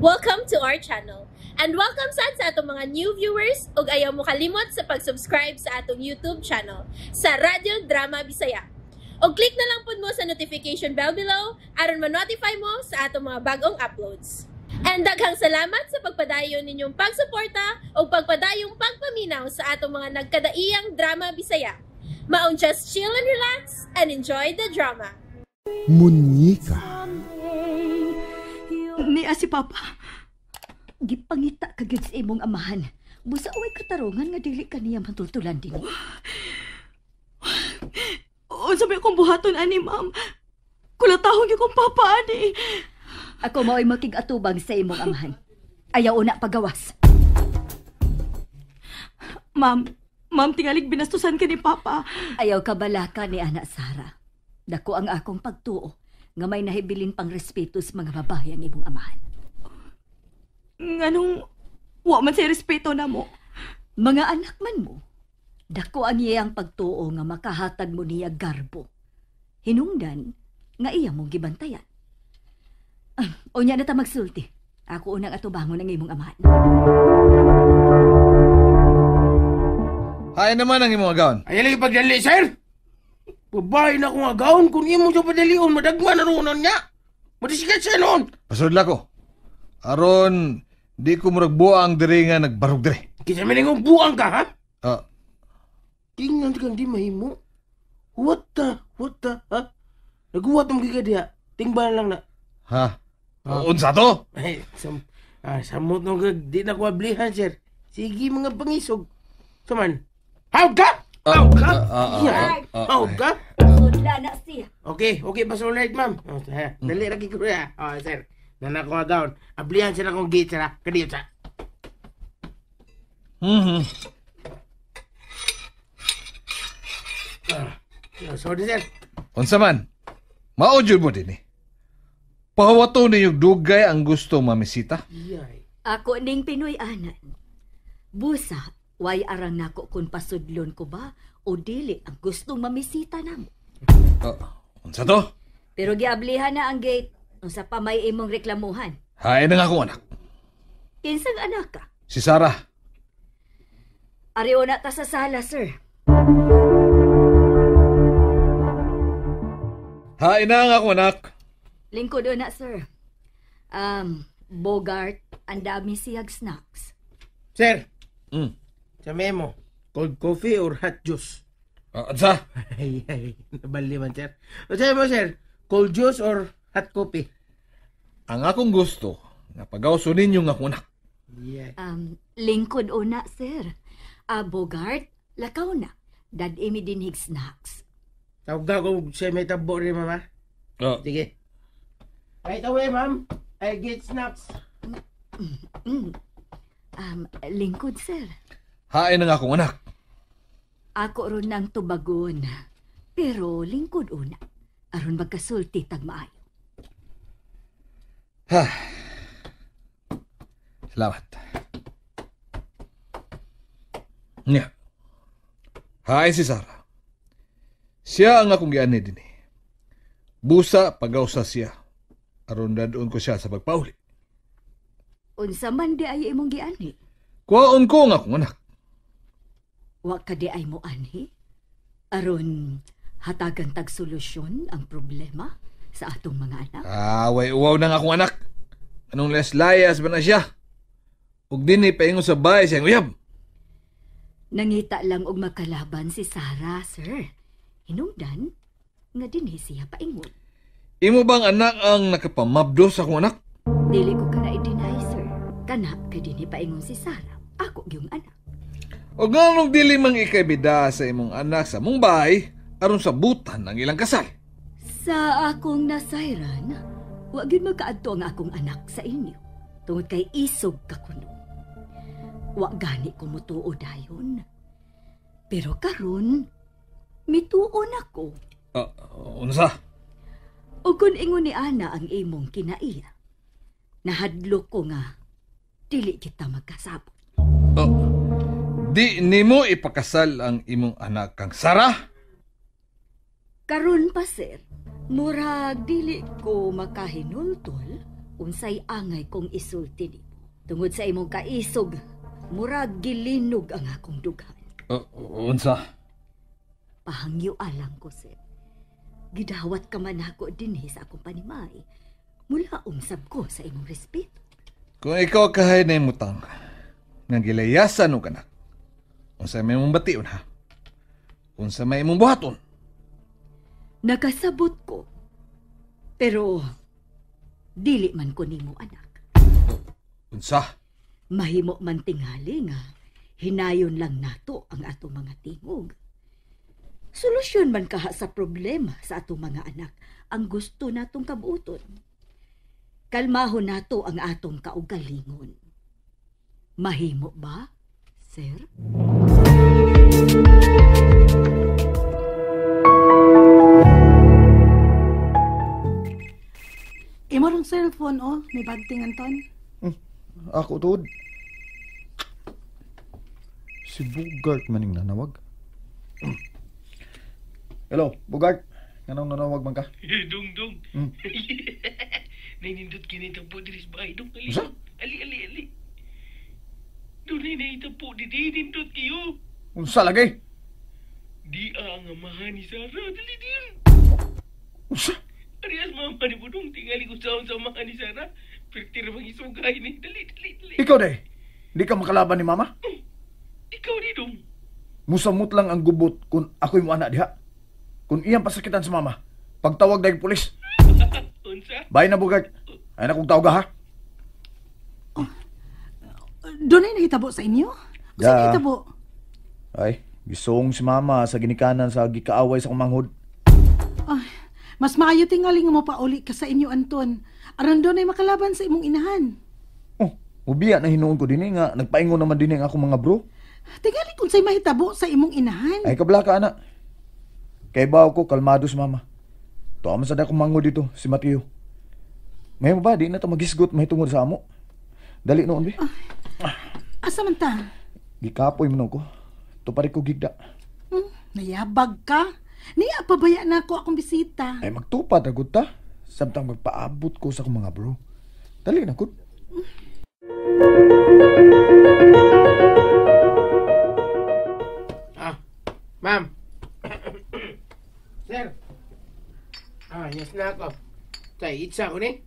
Welcome to our channel. And welcome sad sa atong mga new viewers ug ayaw mo kalimot sa pag-subscribe sa atong YouTube channel sa Radyo Drama Bisaya. Og click na lang pud mo sa notification bell below aron ma-notify mo sa atong mga bagong uploads. And daghang salamat sa pagpadayon ninyong pagsuporta ug pagpadayong pagpaminaw sa atong mga nagkadaiyang drama Bisaya. Maong just chill and relax and enjoy the drama. Munyika. Niya si Papa. Gipangita ka gyud sa imong amahan. Busa way katarungan nga dili ka niya matultulan dinhi. Unsa may akong buhaton ani, ma'am? Kulatahon gyud kong papa ani. Ako mao'y makig-atubang sa imong amahan. Ayaw una pagawas. Ma'am, ma'am, tingalig binastusan ka ni Papa. Ayaw ka balaka ni Ana Sara. Dako ang akong pagtuo nga may nahibilin pang respeto sa mga babae ang imong amahan. Nganong wa man say respeto na mo. Mga anak man mo, dako ang iyang pagtuo nga makahatag mo niya garbo. Hinungdan nga iya mong gibantayan. Unya na ta magsulti. Ako unang atubangon ang imong amahan. Hay naman ang imong agaon. Ay, lagi pagdali, sir! Babae na akong agaon. Kung imo siya padalion, madagma na roon niya. Madisikat siya noon. Pasudla ko. Aron, di ko murag buang diri nga nagbarog diri. Kisa may nangong buang ka, ha? Ah. Tingnan kang di mahimo. What the, ha? Naguwat mong giga diha. Tingban lang na. Ha? Unsa to? Ay, samot nung di na ko ablihan, sir. Sige, mga pangisog. Saman, hawd ka! Hawd ka? Hawd ka? Sudla na siya. Okay, pasulod, ma'am. Oh, dali ra ko ya. Oh, sir. Nana ko agaon. Ablihan siya na kong gate, sir. Kadiyo sa. Sorry, sir. Unsa man? Mao jud mo dinhi. Pahawato ninyo dugay ang gusto mamisita? Ako ning Pinoy anan. Busa, way arang nako kung pasudlon ko ba o dili ang gustong mamisita namo. Unsa to? Pero giablihan na ang gate. Unsa pa may imong reklamuhan? Hain na nga akong anak. Kinsang anak ka? Si Sarah. Ariyo na ta sa sala, sir. Hain na nga akong anak. Lingkod na, sir. Bogart, ang dami siyag snacks. Sir. Sa memo, cold coffee or hot juice? Unsa? Ay, nabali man, sir. O sabi mo, sir, cold juice or hot coffee? Ang akong gusto, napagawso ninyo nga akong anak. Yeah. Lingkod una, sir. Bogart, lakaw na. Dad-imi dinhig snacks. Tawag ka kung siya may tabo rin, mama. Sige. Right away, ma'am. I get snacks. Lingkod, sir. Hain na nga akong anak. Ako ron ng tubagon. Pero lingkod una. Aron magkasulti tag maayo. Ha. Salamat. Nya. Hain si Sarah. Siya ang akong giani dinhi. Busa pagawsa siya. Aron dadon ko siya sa pagpauli. Unsa man di ay imong gianhi? Kuwaon ko nga akong anak. Wa ka di ay mo anhi? Aron hatagan tag solusyon ang problema sa atong mga anak? Way uwaw na nga akong anak. Anong layas ba na siya? Ug dinhi paingon sa bahay siyang uyab. Nangita lang og makalaban si Sarah, sir. Hinungdan nga dinhi siya paingon. Imo bang anak ang nakapamabdo sa akong anak? Dili ko kana i-deny, sir. Kana kay dinhi paingon si Sarah. Ako gyung anak. O nganong dili mang ikaybida sa imong anak sa mong bahay aron sabutan ang ilang kasal? Sa akong nasayran, wa gyud magkaadto ang akong anak sa inyo tungod kay isog ka kuno. Wa gani ko mutuo dayon. Pero karon mituo na ko. Unsa? O kung ingon ni Ana ang imong kinaiya, nahadlok ko nga dili kita magkasabot. Di nimo ipakasal ang imong anak kang Sarah? Karon pa, sir, murag dili ko makahinultol Unsay angay kong isulti nimo. Tungod sa imong kaisog, murag gilinog ang akong dughan. Unsa? Pahangyo alang ko, sir. Gidawat ka man ako dinhi sa akong panimay. Mula umsab ko sa imong respeto. Kung ikaw kahay na imutang, nga gilayasan og anak, unsa may imong bation ha? Unsa may imong buhaton? Nakasabot ko. Pero dili man ko nimo anak. Unsa? Mahimo man tingali nga hinayon lang nato ang atong mga tingog. Solusyon man kaha sa problema sa atong mga anak ang gusto natong kabuoton. Kalmahon nato ang atong kaugalingon. Mahimo ba, sir? Imo rong cellphone, oh. May bagting, Anton. Ako, tuod. Si Bugart maning nanawag. Hello, Bugart. Nganong nanawag man ka? Dong, dong. Nainindot kinitang po diris bahay, dong. Ali, Unsa? ali, ali, ali. Doon ay naitapo, di nindot kayo. Unsa lagi? Di ang amahan ni Sarah, dali din. Unsa? Arias mama ni Budong, tingali ko sa amahan ni Sarah. Pertir bang isugay ni. Dali, dali, dali. Ikaw, day. Di ka makalaban ni mama? Oh, ikaw di, dong. Musamot lang ang gubot kung ako'y mo anak diha. Kung iyang pasakitan sa mama, pagtawag dahil pulis. Unsa? Bye na, Bugart. Ay na kong tawag, ha? Oh, doon ay nahitabo sa inyo? Unsa Ya. nahitabo? Ay, gisong si mama sa ginikanan sa gikaaway sa kumanghod. Ay, mas maayo tingali nga mopauli ka sa inyo, Anton. Aron doon ay makalaban sa imong inahan. Oh, ubiya na hinuon ko dinhi nga nagpaingon naman dinhi ang akong mga bro. Tingali kung sa'y mahitabo sa imong inahan. Ay, kabla ka, anak. Kay bawo ko, kalmado si mama. Tuwa man sa dakong manghod dito, si Mateo. May ba, di na ito magisgot mahitungod sa amo. Dali noon, be. Asa man ta? Gikapoy man ko. Tupari ko gigda. Nayabag ka? Niya, pabaya na ako akong bisita. Ay, magtupad, agud ta. Samtang magpaabot ko sa akong mga bro. Dali na, gud. Ah, ma'am. Sir. Ah, yes na ako. Tay, itsa ko ni.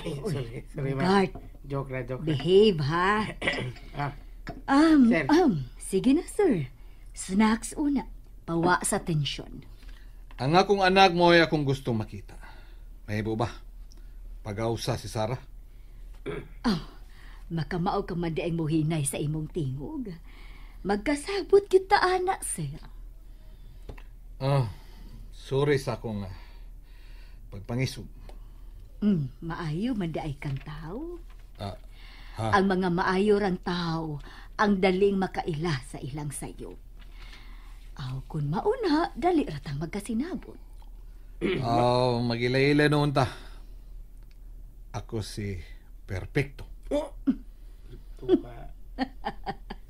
Sorry, sorry, ma'am. Bugart, Joke na, joke na. behave ha. Ah, Sir. Sige na, sir. Snacks una. Pawa sa tensyon. Ang akong anak mo ay akong gustong makita. Mahibo ba? Pag-ausa si Sarah. Oh, makamao ka man di ang muhinay sa imong tingog. Magkasabot kita, anak, sir. Oh, sorry sa akong pagpangisog. Maayo man di ay kang tao. Ha? Ang mga maayo rang tao ang daling makaila sa ilang sayo. Aw, kung mauna, dali ratang magkasinabot. Oh, magila-ila noon ta. Ako si Perfecto. Oh.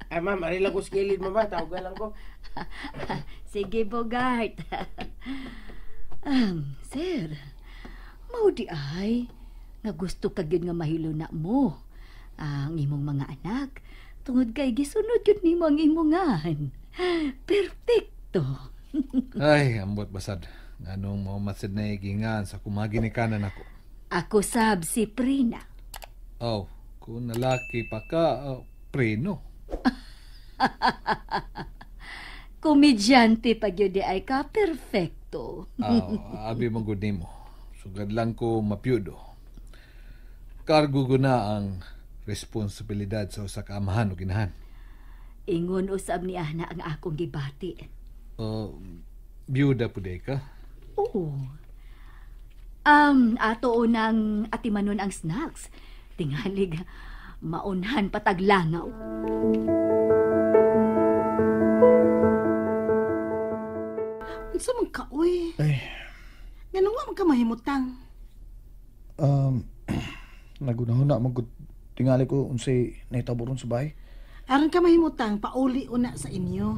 Ay, ma'am, ari lang ko sa kilid, mama. Tawagan lang ko. Sige, Bogart. Sir, mao di ay nga gusto ka gyud nga mahilo na mo ang imong mga anak tungod kay gisunod gyud nimo ang imongan. Perfecto. Ay, ambot basad. Anong mo matsid na igingan sa kumaginikanan ako. Ako sab si Prina. Oh, kung nalaki pa ka, Prino. Komedyante pa gyud di ay ka, perfecto. Oh, abi man gud nimo. Sugad lang ko mapyudo. Kargo ko na ang responsibilidad sa usa ka amahan o ginahan. Ingon usab ni Ana ang akong gibati. Byuda pud ka? Oo. Ato unang atimanon ang snacks. Tingalig, maunhan pataglangaw. Unsa man ka, uy? Ay. Nganong wa man ka mahimutang? Nagunahuna magud tingali ko unsay nahitabo ron sa bahay. Aron ka mahimutang, pauli una sa inyo.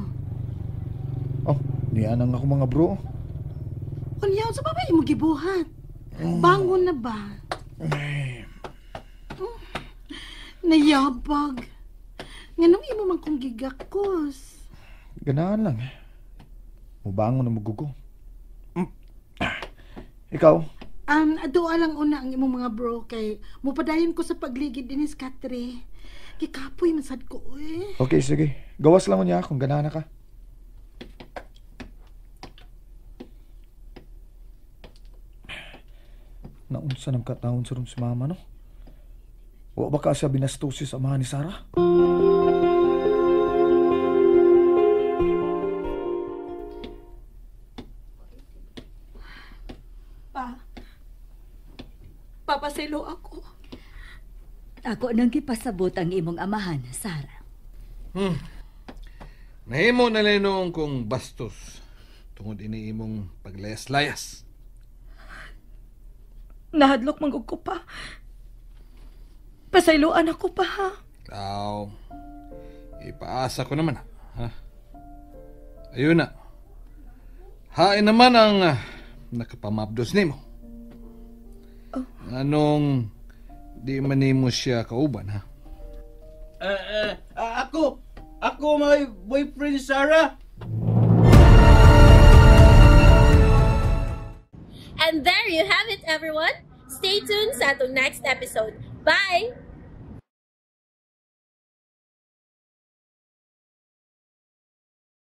Oh, niya nang ako mga bro. Unya, unsa pa ba imong gibuhat? Bangon na ba? Ay, Nayabag. Nganong imo man kong gigakos? Ganahan lang. Mubangon na magugo. Ikaw? Adoa lang una ang imong mga bro kay mupadayon ko sa pagligid dinis katre. Kikapoy man sad ko eh. Okay, sige. Gawas lang niya kung ganahan na ka. Naunsa nang kataon sa ron si mama, no? Wa ba ka siya binastusi sa amahan ni Sarah? Pa, papasilo ako. Ako nang gipasabot ang imong amahan, Sarah. Nahimo na lang noong kong bastos tungod ini imong paglayas-layas. Nahadlok manggug ko pa. Pasayloan ako pa, ha? Aw, ipaasa ko naman, ha? Ayun na. Hain naman ang nakapamabdos nimo. Oh. Anong di man nimo siya kauban, ha? Ako my boyfriend Sarah. And there you have it, everyone. Stay tuned sa atong next episode. Bye!